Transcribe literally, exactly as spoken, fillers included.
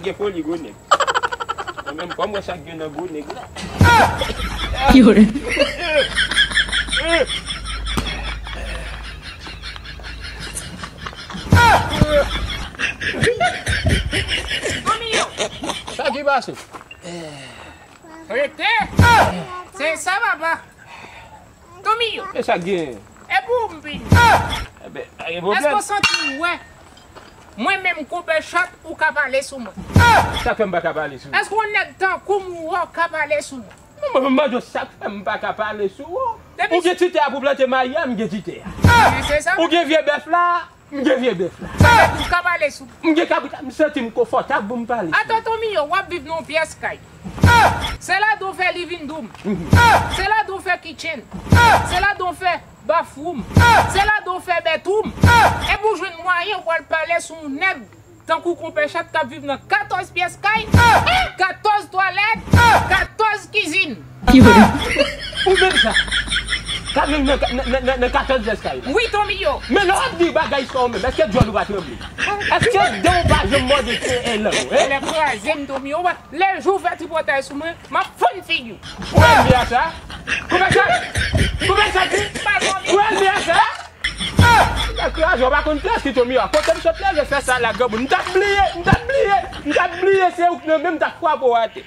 Gen foli gwo nèg. Mwen menm, kòm mwen sa gen nan gwo nèg la. Sa ki pase? Rete! Se sa, papa. Tommy yo. E sa gen? E pou ou m vini. Enben, pa gen pwoblèm. Èske w santi w wè? Mwen menm, konpè Chat, ou ka pale sou mwen. Sa k fè m pa ka pale sou ou? Èske yon nèg tankou m ou wè w ka pale sou mwen? Mwen, mwen, mwen, sa k fè m pa ka pale sou ou? Ou gen ti tè a pou plante mayi a, m gen ti tè a. Se sa? Ou gen vye bèf la, m gen vye bèf la. Ou ka pale sou. M gen kabrit la, m santi m konfòtab pou m pale sou. Atann, Tommy yo, w ap viv nan yon pyès kay. Se ladan w fè living room. Se ladan w fè kitchen. Se ladan w fè bathroom. Se ladan w fè bedroom. Epi w jwenn mwayen w al pale sou yon nèg tankou konpè Chat k ap viv nan katòz pyès kay, katòz twalèt, katòz kizin. Ou menm sa? K ap viv nan, nan, nan, nan katòz pyès kay la? Wi, Tommy yo. Men lè w ap di bagay sa w menm, èske djòl ou pa tranble? Èske dan w pa janm mòde, e, e, lang ou, en? Lè kraze m, Tommy yo, wè. Lè jou fè tripotay sou mwen, m ap fann figi w. Ou wè lè a sa? Koupe sa! Koupe sa di! Ou wè lè a sa? Ah! Nèg kraze, w pa konn plas ki Tommy a. Kote m sot leve fè sa la, granmoun. M t ap bliye, m t ap bliye, m t ap bliye se ou k nan men m t ap frape w atè.